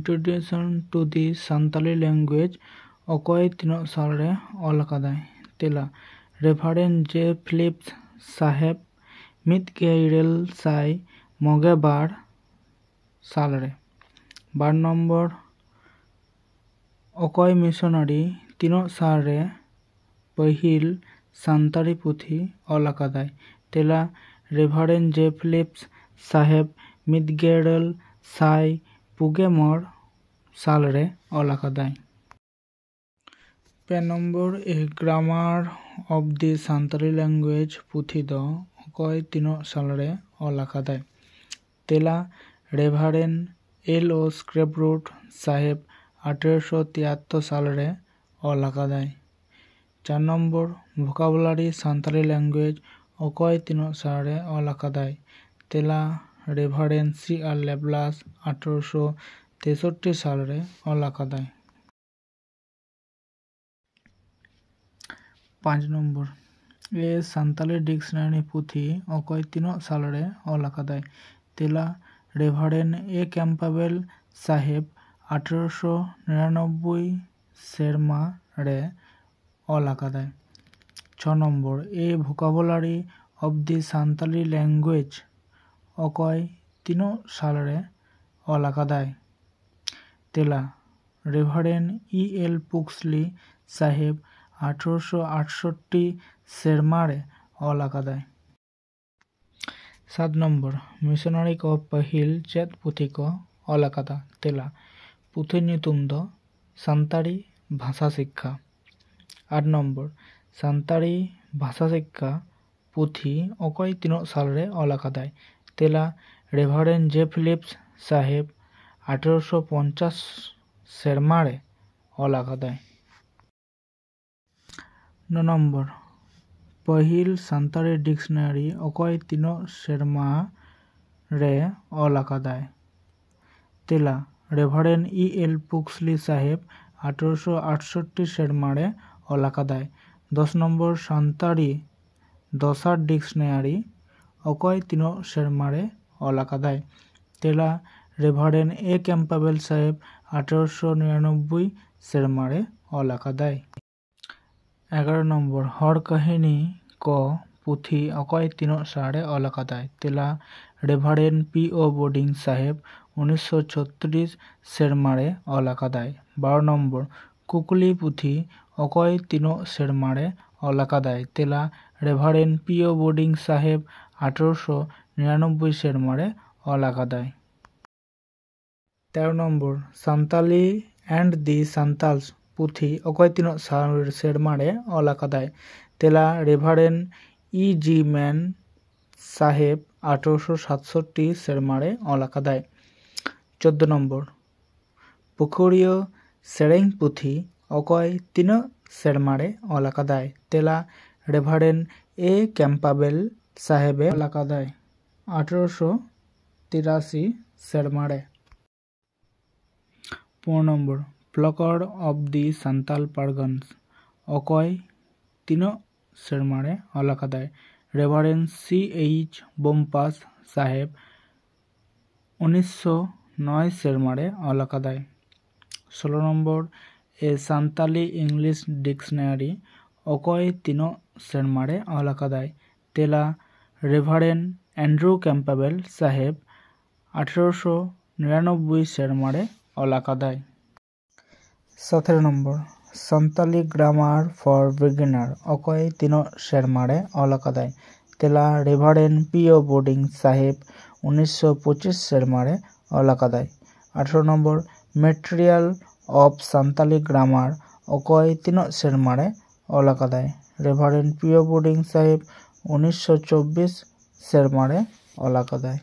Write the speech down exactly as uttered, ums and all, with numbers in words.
Introduction to the Santali Language ᱚᱠᱚᱭ ᱛᱤᱱᱟᱹᱜ ᱥᱟᱞ ᱨᱮ ᱚᱞ ᱟᱠᱟᱫᱟᱭ? ᱛᱮᱞᱟ, ᱨᱮᱵᱷᱟᱨᱮᱱᱰ ᱡᱮ ᱯᱷᱤᱞᱤᱯᱥ ᱥᱟᱦᱮᱵᱽ, ᱢᱤᱫ ᱜᱮᱞ ᱤᱨᱟᱹᱞ ᱥᱟᱭ ᱢᱚᱜᱮ ᱵᱟᱨ ᱥᱟᱞ ᱨᱮ᱾ ᱵᱟᱨ ᱱᱚᱢᱵᱚᱨ, ᱚᱠᱚᱭ ᱢᱤᱥᱚᱱᱟᱨᱤ ᱛᱤᱱᱟᱹᱜ ᱥᱟᱞ ᱨᱮ ᱯᱟᱹᱦᱤᱞ ᱥᱟᱱᱛᱟᱲᱤ ᱯᱩᱛᱷᱤ ᱚᱞ ᱟᱠᱟᱫᱟᱭ? ᱛᱮᱞᱟ, ᱨᱮᱵᱷᱟᱨᱮᱱᱰ ᱡᱮ ᱯᱷᱤᱞᱤᱯᱥ ᱥᱟᱦᱮᱵᱽ, ᱢᱤᱫ ᱜᱮᱞ ᱤᱨᱟᱹᱞ ᱥᱟᱭ ᱯᱩᱜᱮ ᱢᱚᱬ ᱥᱟᱞ ᱨᱮ ᱚᱞ ᱟᱠᱟᱫᱟᱭ᱾ ᱯᱮ number, A Grammar of the Santali Language ᱯᱩᱛᱷᱤ ᱫᱚ ᱚᱠᱚᱭ ᱛᱤᱱᱟᱹᱜ ᱥᱟᱞ ᱨᱮ ᱚᱞ ᱟᱠᱟᱫᱟᱭ? ᱛᱮᱞᱟ, ᱨᱮᱵᱷᱟᱨᱮᱱᱰ ᱮᱞ ᱳ ᱥᱠᱨᱮᱯᱨᱩᱴ ᱥᱟᱦᱮᱵᱽ, ᱟᱴᱷᱮᱨᱚᱥᱚ ᱛᱤᱭᱟᱛᱛᱚᱨ ᱥᱟᱞ ᱨᱮ ᱚᱞ ᱟᱠᱟᱫᱟᱭ᱾ ᱪᱟᱨ ᱱᱚᱢᱵᱚᱨ, Vocabulary Santali Language ᱚᱠᱚᱭ ᱛᱤᱱᱟᱹᱜ ᱥᱟᱞ ᱨᱮ ᱚᱞ ᱟᱠᱟᱫᱟᱭ? ᱛᱮᱞᱟ, ᱨᱮᱵᱷᱟᱨᱮᱱᱰ ᱥᱤ ᱟᱨ ᱞᱮᱵᱞᱟᱥ, ᱟᱴᱷᱮᱨᱚᱥᱚ ᱛᱮᱥᱚᱴᱴᱤ ᱥᱟᱞ ᱨᱮ ᱚᱞ ᱟᱠᱟᱫᱟᱭ᱾ ᱯᱟᱸᱪ ᱱᱚᱢᱵᱚᱨ, A Santali Dictionary ᱯᱩᱛᱷᱤ ᱚᱠᱚᱭ ᱛᱤᱱᱟᱹᱜ ᱥᱟᱞ ᱨᱮ ᱚᱞ ᱟᱠᱟᱫᱟᱭ? ᱛᱮᱞᱟ, ᱨᱮᱵᱷᱟᱨᱮᱱᱰ ᱮ ᱠᱮᱢᱯᱟᱵᱮᱞ ᱥᱟᱦᱮᱵᱽ, ᱟᱴᱷᱮᱨᱚᱥᱚ ᱱᱤᱨᱟᱱᱚᱵᱵᱳᱭ ᱥᱮᱨᱢᱟ ᱨᱮ ᱚᱞ ᱟᱠᱟᱫᱟᱭ᱾ ᱪᱷᱚ number, A Vocabulary of the Santali Language ᱚᱠᱚᱭ ᱛᱤᱱᱟᱹᱜ ᱥᱟᱞ ᱨᱮ ᱚᱞ ᱟᱠᱟᱫᱟᱭ? ᱛᱮᱞᱟ, ᱨᱮᱵᱷᱟᱨᱮᱱᱰ ᱤ ᱮᱞ ᱯᱩᱠᱥᱞᱤ ᱥᱟᱦᱮᱵᱽ, ᱟᱴᱷᱮᱨᱚᱥᱚ ᱟᱴᱥᱚᱴᱴᱤ ᱥᱮᱨᱢᱟ ᱨᱮ ᱚᱞ ᱟᱠᱟᱫᱟᱭ᱾ ᱥᱟᱛ ᱱᱚᱢᱵᱚᱨ, ᱢᱤᱥᱚᱱᱟᱨᱤ ᱠᱚ ᱯᱟᱹᱦᱤᱞ ᱪᱮᱫ ᱯᱩᱛᱷᱤ ᱠᱚ ᱚᱞ ᱟᱠᱟᱫᱟ? ᱛᱮᱞᱟ, ᱯᱩᱛᱷᱤ ᱧᱩᱛᱩᱢ ᱫᱚ ᱥᱟᱱᱛᱟᱲᱤ ᱵᱷᱟᱥᱟ ᱥᱤᱠᱠᱷᱟ᱾ ᱟᱴ ᱱᱚᱢᱵᱚᱨ, ᱥᱟᱱᱛᱟᱲᱤ ᱵᱷᱟᱥᱟ ᱥᱤᱠᱠᱷᱟ ᱯᱩᱛᱷᱤ ᱚᱠᱚᱭ ᱛᱤᱱᱟᱹᱜ ᱥᱟᱞ ᱨᱮ ᱚᱞ ᱟᱠᱟᱫᱟᱭ? ᱛᱮᱞᱟ, ᱨᱮᱵᱷᱟᱨᱮᱱᱰ ᱡᱮ ᱯᱷᱤᱞᱤᱯᱥ ᱥᱟᱦᱮᱵᱽ, ᱟᱴᱷᱮᱨᱚᱥᱚ ᱯᱚᱧᱪᱟᱥ ᱥᱮᱨᱢᱟ ᱨᱮ ᱚᱞ ᱟᱠᱟᱫᱟᱭ᱾ ᱱᱚ ᱱᱚᱢᱵᱚᱨ, ᱯᱟᱹᱦᱤᱞ ᱥᱟᱱᱛᱟᱲᱤ ᱰᱤᱠᱥᱱᱟᱨᱤ ᱚᱠᱚᱭ ᱛᱤᱱᱟᱹᱜ ᱥᱮᱨᱢᱟ ᱨᱮ ᱚᱞ ᱟᱠᱟᱫᱟᱭ? ᱛᱮᱞᱟ, ᱨᱮᱵᱷᱟᱨᱮᱱᱰ ᱤ ᱮᱞ ᱯᱩᱠᱥᱞᱤ ᱥᱟᱦᱮᱵᱽ, ᱟᱴᱷᱮᱨᱚᱥᱚ ᱟᱴᱥᱚᱴᱴᱤ ᱥᱮᱨᱢᱟ ᱨᱮ ᱚᱞ ᱟᱠᱟᱫᱟᱭ᱾ ᱫᱚᱥ ᱱᱚᱢᱵᱚᱨ, ᱥᱟᱱᱛᱟᱲᱤ ᱫᱚᱥᱟᱨ ᱰᱤᱠᱥᱱᱟᱨᱤ ᱚᱠᱚᱭ ᱛᱤᱱᱟᱹᱜ ᱥᱮᱨᱢᱟ ᱨᱮ ᱚᱞ ᱟᱠᱟᱫᱟᱭ? ᱛᱮᱞᱟ, ᱨᱮᱵᱷᱟᱨᱮᱱᱰ ᱮ ᱠᱮᱢᱯᱟᱵᱮᱞ ᱥᱟᱦᱮᱵᱽ ᱟᱴᱷᱨᱚᱥᱚ ᱱᱤᱨᱟᱱᱚᱵᱵᱳᱭ ᱥᱮᱨᱢᱟ ᱨᱮ ᱚᱞ ᱟᱠᱟᱫᱟᱭ᱾ ᱮᱜᱟᱨᱚ ᱱᱚᱢᱵᱚᱨ, ᱦᱚᱲ ᱠᱟᱹᱦᱱᱤ ᱠᱚ ᱯᱩᱛᱷᱤ ᱚᱠᱚᱭ ᱛᱤᱱᱟᱹᱜ ᱥᱟᱞ ᱨᱮ ᱚᱞ ᱟᱠᱟᱫᱟᱭ? ᱛᱮᱞᱟ, ᱨᱮᱵᱷᱟᱨᱮᱱᱰ ᱯᱤ ᱳ ᱵᱳᱨᱰᱤᱝ ᱥᱟᱦᱮᱵᱽ ᱩᱱᱤᱥᱥᱚ ᱪᱷᱚᱛᱨᱤᱥ ᱥᱮᱨᱢᱟ ᱨᱮ ᱚᱞ ᱟᱠᱟᱫᱟᱭ᱾ ᱵᱟᱨᱚ ᱱᱚᱢᱵᱚᱨ, ᱠᱩᱠᱞᱤ ᱯᱩᱛᱷᱤ ᱚᱠᱚᱭ ᱛᱤᱱᱟᱹᱜ ᱥᱮᱨᱢᱟ ᱨᱮ ᱚᱞ ᱟᱠᱟᱫᱟᱭ? ᱛᱮᱞᱟ, ᱨᱮᱵᱷᱟᱨᱮᱱᱰ ᱯᱤ ᱳ ᱵᱳᱨᱰᱤᱝ ᱥᱟᱦᱮᱵᱽ ᱟᱴᱷᱨᱚᱥᱚ ᱱᱤᱨᱟᱱᱚᱵᱵᱳᱭ ᱥᱮᱨᱢᱟ ᱨᱮ ᱚᱞ ᱟᱠᱟᱫᱟᱭ᱾ ᱛᱮᱨᱚ number, Santali and the Santals ᱯᱩᱛᱷᱤ ᱚᱠᱚᱭ ᱛᱤᱱᱟᱹᱜ ᱥᱟᱞ ᱥᱮᱨᱢᱟ ᱨᱮ ᱚᱞ ᱟᱠᱟᱫᱟᱭ? ᱛᱮᱞᱟ, ᱨᱮᱵᱷᱟᱨᱮᱱᱰ ᱤ ᱡᱤ ᱢᱮᱱ ᱥᱟᱦᱮᱵᱽ ᱟᱴᱷᱨᱚᱥᱚ ᱥᱟᱛᱥᱚᱴᱴᱤ ᱥᱮᱨᱢᱟ ᱨᱮ ᱚᱞ ᱟᱠᱟᱫᱟᱭ᱾ ᱪᱳᱫᱫᱳ ᱱᱚᱢᱵᱚᱨ, ᱯᱩᱠᱷᱩᱨᱤᱭᱟᱹ ᱥᱮᱨᱮᱧ ᱯᱩᱛᱷᱤ ᱚᱠᱚᱭ ᱛᱤᱱᱟᱹᱜ ᱥᱮᱨᱢᱟ ᱨᱮ ᱚᱞ ᱟᱠᱟᱫᱟᱭ? ᱛᱮᱞᱟ, ᱨᱮᱵᱷᱟᱨᱮᱱᱰ ᱮ ᱠᱮᱢᱯᱟᱵᱮᱞ ᱥᱟᱦᱮᱵᱽ ᱮ ᱚᱞ ᱟᱠᱟᱫᱟᱭ ᱟᱴᱷᱨᱚᱥᱚ ᱛᱤᱨᱟᱥᱤ ᱥᱮᱨᱢᱟ ᱨᱮ᱾ ᱯᱩᱱ number, Placards of the Santal Parganas ᱚᱠᱚᱭ ᱛᱤᱱᱟᱹᱜ ᱥᱮᱨᱢᱟ ᱨᱮ ᱚᱞ ᱟᱠᱟᱫᱟᱭ? ᱨᱮᱵᱷᱟᱨᱮᱱᱰ ᱥᱤ ᱮᱭᱤᱪ ᱵᱳᱢᱯᱟᱥ ᱥᱟᱦᱮᱵᱽ ᱩᱱᱤᱥᱥᱚ ᱱᱚᱭ ᱥᱮᱨᱢᱟ ᱨᱮ ᱚᱞ ᱟᱠᱟᱫᱟᱭ᱾ ᱥᱳᱞᱳ number, A Santali English Dictionary ᱚᱠᱚᱭ ᱛᱤᱱᱟᱹᱜ ᱥᱮᱨᱢᱟ ᱨᱮ ᱚᱞ ᱟᱠᱟᱫᱟᱭ? ᱛᱮᱞᱟ, ᱨᱮᱵᱷᱟᱨᱮᱱᱰ ᱮᱱᱰᱨᱩ ᱠᱮᱢᱯᱟᱵᱮᱞ ᱥᱟᱦᱮᱵᱽ ᱟᱴᱷᱨᱚᱥᱚ ᱱᱤᱨᱟᱱᱚᱵᱵᱳᱭ ᱥᱮᱨᱢᱟ ᱨᱮ ᱚᱞ ᱟᱠᱟᱫᱟᱭ᱾ ᱥᱟᱛᱮᱨᱚ number, Santali Grammar for Beginner ᱚᱠᱚᱭ ᱛᱤᱱᱟᱹᱜ ᱥᱮᱨᱢᱟ ᱨᱮ ᱚᱞ ᱟᱠᱟᱫᱟᱭ? ᱛᱮᱞᱟ, ᱨᱮᱵᱷᱟᱨᱮᱱᱰ ᱯᱤ ᱳ ᱵᱳᱨᱰᱤᱝ ᱥᱟᱦᱮᱵᱽ ᱩᱱᱤᱥᱥᱚ ᱯᱚᱸᱪᱤᱥ ᱥᱮᱨᱢᱟ ᱨᱮ ᱚᱞ ᱟᱠᱟᱫᱟᱭ᱾ ᱟᱴᱷᱨᱚ number, Material of Santali Grammar ᱚᱠᱚᱭ ᱛᱤᱱᱟᱹᱜ ᱥᱮᱨᱢᱟ ᱨᱮ ᱚᱞ ᱟᱠᱟᱫᱟᱭ? ᱨᱮᱵᱷᱟᱨᱮᱱᱰ ᱯᱤ ᱳ ᱵᱳᱨᱰᱤᱝ ᱥᱟᱦᱮᱵᱽ ᱩᱱᱤᱥᱥᱚ ᱪᱚᱵᱵᱤᱥ ᱥᱮᱨᱢᱟ ᱨᱮ ᱚᱞ ᱟᱠᱟᱫᱟᱭ᱾